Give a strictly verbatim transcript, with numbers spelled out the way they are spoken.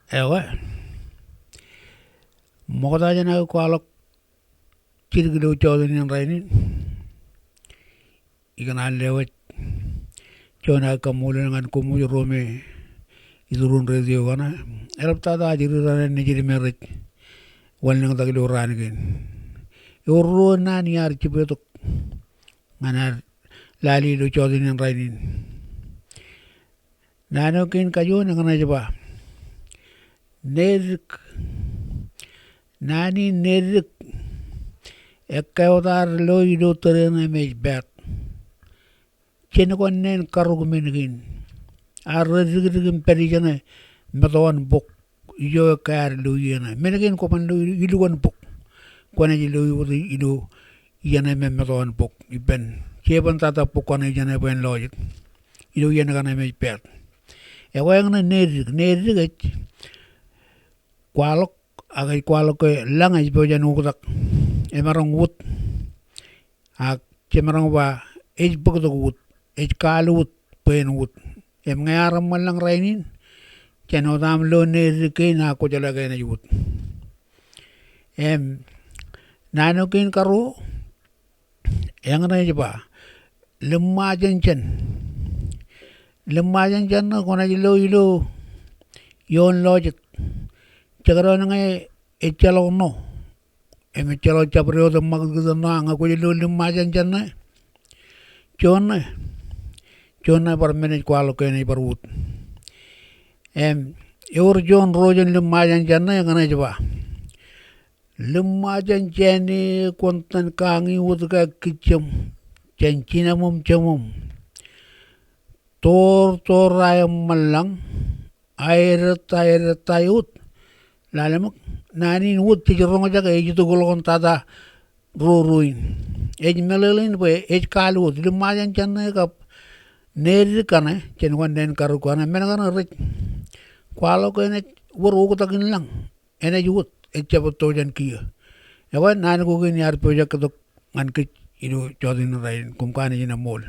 Ekwe, ṃokta jān aō kwaḷọk jidik ilo jota in rainin, ikōṇaan lewōj juon aō kaṃṃoolol ñan koṃ wōj ro me iturun retio kaṇe. Eḷaptata ajri raṇe nejid me rej wanlōñtak ilo raan kein. Ewōr ruo naan iar jipetok ñan ad lale ilo jota in rainin. Naan eo kein kajuon eñṇe ej ba, nedik. Naan in nedik ekkā wōt ad lo ilo tōre ṇe im ej pād. Jen kōnnaan karuk men kein. Ad redikdik im pād ijeṇe metowan bok. Ijo ekkā ad lo ie ṇe. Men kein kwōban lo ilukkuun bok. Kwōnaaj lo ie wōt ilo ijeṇe me metowan bok. Ippān, jeban tata bok kaṇe ijeṇe bwe en lọjet ilo iien kaṇe im ej pād. Ekwe eñṇe nedik, nedik ej kwaḷọk, ak ej kwaḷọk ke lañ ej pojak in oktak. Emaroñ wōt. Ak jemaroñ ba ej bōktok wōt, ej kaal wōt bwe en wōt. Im ñe ear eṃṃan lañ rainin, jān wōt aṃ lo nedik kein ak kwōjeḷā ke enaaj wōt. Im naan eo kein karuo, eñṇe ej ba, limṃaajānjān. Limṃaajānjān ṇe kwōnaaj lo ilo ioon lọjet. Jekdọọn ñe ejjeḷọk ṇo im ejjeḷọk jabdewōt im ṃakūtkūt ṇo, ak ñe kwōj lo limṃaajānjān ṇe, juon ṇe, juon ṇe bar men ej kwaḷọk ke enaaj bar wōt. Im ewōr juon ruo jān limṃaajānjān ṇe, eñṇe ej ba, limṃaajānjān e kwōn itōn kañi wōt kajjitōṃ jān jinaṃ im jeṃaṃ. Toortoor aeṃṃan lañ, aedōt, aedōt, aedōt. Lale ṃōk, naan in wōt jej roñjake ej itok ḷọk in tata ruo ruo in. Ej meḷeḷein bwe ej kaal wōt. Limṃaajānjān ṇe kab nedik kaṇe, jen kōnnaan karuk kaṇe, men kaṇe rej kwaḷọk ke enaaj wōr oktak in lañ. Enaaj wōt, ejjab etto jān kiiō. Ekwe naan ko kein iar pojak tok ñan kōj ilo jota in rainin, koṃ kanooj in eṃool.